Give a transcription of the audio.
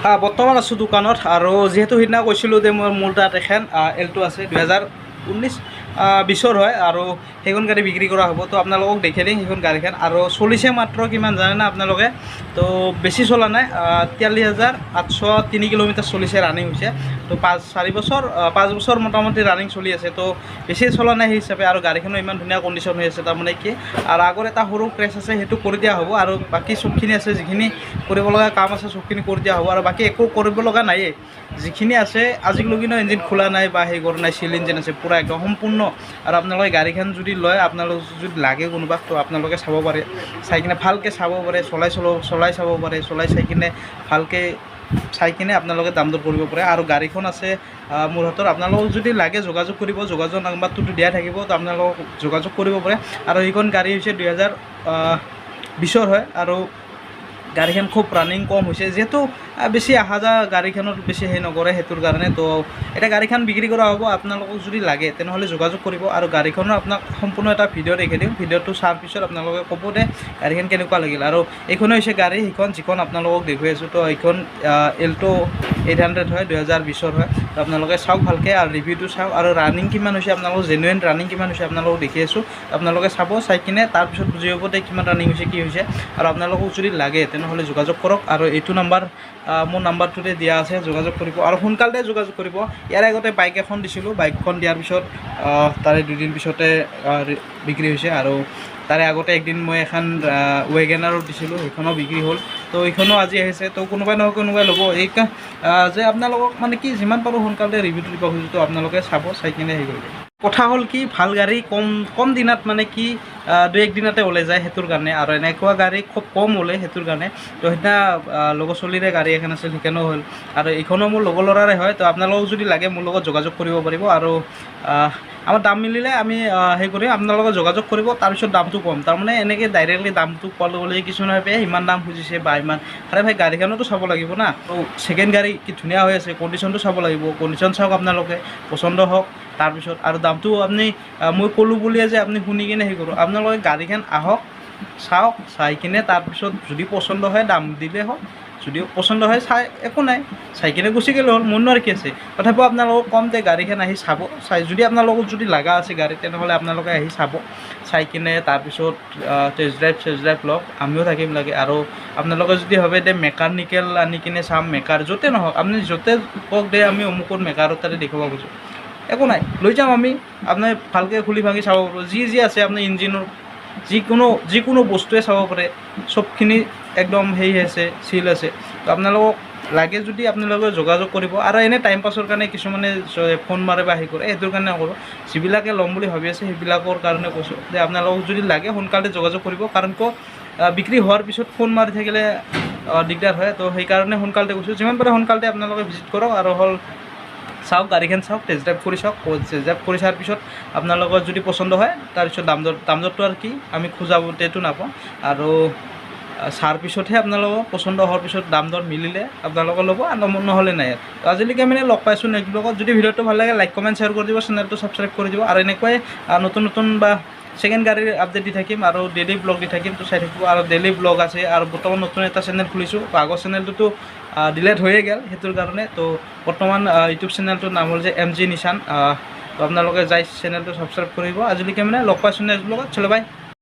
বৰ্তমান আছোঁ দোকানত আৰু যিহেতু সিদিনা কৈছিলোঁ যে মই মোৰ তাত এখন এল্টো আছে, 2019 20ৰ হয় আৰু সেইখন গাড়ী বিক্ৰী কৰা হ'ব। তো আপোনালোকক দেখাই দিম সেইখন গাড়ীখন। আৰু চলিছে মাত্ৰ কিমান জানেনে আপোনালোকে? তো বেছি চলা নাই, 43,803 কিলোমিটাৰ চলিছে, ৰানিং হৈছে। তো পাঁচ চাৰি বছৰ, 5 বছৰ মোটামুটি ৰানিং চলি আছে। তো বেছি চলা নাই সেই হিচাপে আৰু গাড়ীখনো ইমান ধুনীয়া কণ্ডিশ্যন হৈ আছে। তাৰমানে কি আৰু আগৰ এটা সৰু ক্ৰেচ আছে, সেইটো কৰি দিয়া হ'ব আৰু বাকী চবখিনি আছে, যিখিনি কৰিব লগা কাম আছে চবখিনি কৰি দিয়া হ'ব আৰু বাকী একো কৰিব লগা নায়েই। যিখিনি আছে, আজিলৈকে ইঞ্জিন খোলা নাই বা সেই কৰা নাই, চিল ইঞ্জিন আছে পূৰা একদম সম্পূৰ্ণ। আৰু আপোনালোকে গাড়ীখন যদি লয়, আপোনালোক যদি লাগে কোনোবাক, তো আপোনালোকে চাব পাৰে, চাই কিনে ভালকৈ চাব পাৰে, চলাই চলাই চাব পাৰে, চলাই চাই কিনে ভালকৈ চাই কিনে আপোনালোকে দাম দৰ কৰিব পাৰে। আৰু গাড়ীখন আছে মোৰ হাতত, আপোনালোকক যদি লাগে যোগাযোগ কৰিব। যোগাযোগ নাম্বাৰটোতো দিয়া থাকিব, তো আপোনালোকক যোগাযোগ কৰিব পাৰে। আৰু এইখন গাড়ী হৈছে 2020ৰ হয় আৰু গাড়ীখন খুব ৰানিং কম হৈছে, যিহেতু বেছি অহা যোৱা গাড়ীখনত বেছি সেই নকৰে সেইটোৰ কাৰণে। তো এতিয়া গাড়ীখন বিক্ৰী কৰা হ'ব, আপোনালোকক যদি লাগে তেনেহ'লে যোগাযোগ কৰিব। আৰু গাড়ীখনৰ আপোনাক সম্পূৰ্ণ এটা ভিডিঅ' দেখি দিম। ভিডিঅ'টো চোৱাৰ পিছত আপোনালোকে ক'ব দে গাড়ীখন কেনেকুৱা লাগিল। আৰু এইখনে হৈছে গাড়ী সেইখন, যিখন আপোনালোকক দেখুৱাই আছোঁ। তো এইখন এল্টো 800 হয়, 2020ৰ হয়। তো আপোনালোকে চাওক ভালকৈ আৰু ৰিভিউটো চাওক আৰু ৰানিং কিমান হৈছে আপোনালোকক, জেনুৱেন ৰানিং কিমান হৈছে আপোনালোকক দেখি আছোঁ। আপোনালোকে চাব, চাই কিনে তাৰপিছত বুজি পাব দে কিমান ৰানিং হৈছে, কি হৈছে। আৰু আপোনালোকক যদি লাগে তেনেহ'লে যোগাযোগ কৰক আৰু এইটো নাম্বাৰ, মোৰ নাম্বাৰটোতে দিয়া আছে, যোগাযোগ কৰিব আৰু সোনকালে যোগাযোগ কৰিব। ইয়াৰ আগতে বাইক এখন দিছিলোঁ, বাইকখন দিয়াৰ পিছত তাৰে দুদিন পিছতে বিক্ৰী হৈছে। আৰু তাৰে আগতে একদিন মই এখন ৱেগেনাৰো দিছিলোঁ, সেইখনো বিক্ৰী হ'ল। তো এইখনো আজি আহিছে, তো কোনোবাই নহয় কোনোবাই ল'ব। এই যে আপোনালোকক মানে কি যিমান পাৰোঁ সোনকালে ৰিভিউটো দিব খুজিছোঁ। তো আপোনালোকে চাব, চাই কিনে হেৰি কৰিব। কথা হ'ল কি, ভাল গাড়ী কম কম দিনত মানে কি দুই এক দিনতে ওলাই যায় সেইটোৰ কাৰণে আৰু এনেকুৱা গাড়ী খুব কম ওলাই সেইটোৰ কাৰণে। তো সেইদিনা লগৰ চলিৰে গাড়ী এখন আছিল, সেইখনো হ'ল আৰু এইখনো মোৰ লগৰ ল'ৰাৰে হয়। তো আপোনালোকক যদি লাগে মোৰ লগত যোগাযোগ কৰিব পাৰিব আৰু আমাৰ দাম মিলিলে আমি সেই কৰি আপোনালোকে যোগাযোগ কৰিব, তাৰপিছত দামটো কম। তাৰমানে এনেকৈ ডাইৰেক্টলি দামটো কোৱাৰ লগে লগে কিছুমানে ভাবে ইমান দাম খুজিছে বা ইমান। আৰে ভাই, গাড়ীখনতো চাব লাগিব না। তো ছেকেণ্ড গাড়ী কি ধুনীয়া হৈ আছে, কণ্ডিশ্যনটো চাব লাগিব। কণ্ডিশ্যন চাওক আপোনালোকে, পচন্দ হওক তাৰপিছত আৰু দামটো আপুনি মই ক'লোঁ বুলিয়ে যে আপুনি শুনি কিনে সেই কৰোঁ, আপোনালোকে গাড়ীখন আহক, চাওক, চাই কিনে তাৰপিছত যদি পচন্দ হয় দাম দিলে হ'ল, যদি পচন্দ হয় চাই একো নাই, চাই কিনে গুচি গ'লে হ'ল, মোৰনো আৰু কি আছে। তথাপিও আপোনালোকক ক'ম যে গাড়ীখন আহি চাব, চাই যদি আপোনালোকক যদি লগা আছে গাড়ী তেনেহ'লে আপোনালোকে আহি চাব, চাই কিনে তাৰপিছত টেষ্ট ড্ৰাইভ চেষ্ট ড্ৰাইভ লওক, আমিও থাকিম লাগে। আৰু আপোনালোকে যদি ভাবে দে মেকানিকেল আনি কিনে চাম, মেকাৰ য'তে নহওক, আপুনি য'তে কওক দে আমি অমুকত মেকাৰত তাতে দেখুৱাব খুজোঁ, একো নাই, লৈ যাম আমি। আপুনি ভালকৈ খুলি ভাঙি চাব পাৰিব, যি যি আছে আপুনি ইঞ্জিনৰ যিকোনো যিকোনো বস্তুৱে চাব পাৰে, চবখিনি একদম হেৰি আছে, চিল আছে। তো আপোনালোকক লাগে যদি আপোনালোকে যোগাযোগ কৰিব। আৰু এনেই টাইম পাছৰ কাৰণে কিছুমানে ফোন মাৰে বা হেৰি কৰে, সেইটোৰ কাৰণে নকৰোঁ। যিবিলাকে ল'ম বুলি ভাবি আছে সেইবিলাকৰ কাৰণে কৈছোঁ যে আপোনালোকক যদি লাগে সোনকালে যোগাযোগ কৰিব, কাৰণ কিয় বিক্ৰী হোৱাৰ পিছত ফোন মাৰি থাকিলে দিগদাৰ হয়। তো সেইকাৰণে সোনকালে কৈছোঁ, যিমান পাৰে সোনকালে আপোনালোকে ভিজিট কৰক আৰু হ'ল চাওক, গাড়ীখন চাওক, টেষ্ট ড্ৰাইভ কৰি চাওক। টেষ্ট ড্ৰাইভ কৰি চোৱাৰ পিছত আপোনালোকৰ যদি পচন্দ হয় তাৰপিছত দাম দৰ, দাম দৰটো আৰু কি আমি খোজাতেতো নাপাওঁ। আৰু চোৱাৰ পিছতহে আপোনালোকক পচন্দ হোৱাৰ পিছত দাম দৰ মিলিলে আপোনালোকে ল'ব আৰু নহ'লে নাই। আৰু তো আজিলৈকে মানে লগ পাইছোঁ নেক্সট ব্লগত। যদি ভিডিঅ'টো ভাল লাগে লাইক, কমেণ্ট, শ্বেয়াৰ কৰি দিব, চেনেলটো ছাবস্ক্ৰাইব কৰি দিব। আৰু এনেকুৱাই নতুন নতুন বা ছেকেণ্ড গাড়ীৰ আপডেট দি থাকিম আৰু ডেইলি ব্লগ দি থাকিম, তো চাই থাকিব। আৰু ডেইলি ব্লগ আছে আৰু বৰ্তমান নতুন এটা চেনেল খুলিছোঁ। তো আগৰ চেনেলটোতো ডিলেট হৈয়ে গ'ল সেইটোৰ কাৰণে। তো বৰ্তমান ইউটিউব চেনেলটোৰ নাম হ'ল যে এম জি নিচান। তো আপোনালোকে যাই চেনেলটো ছাবস্ক্ৰাইব কৰিব। আজিলৈকে মানে লগ পাইছোঁ নেক্সট ব্লগত। চলো বাই।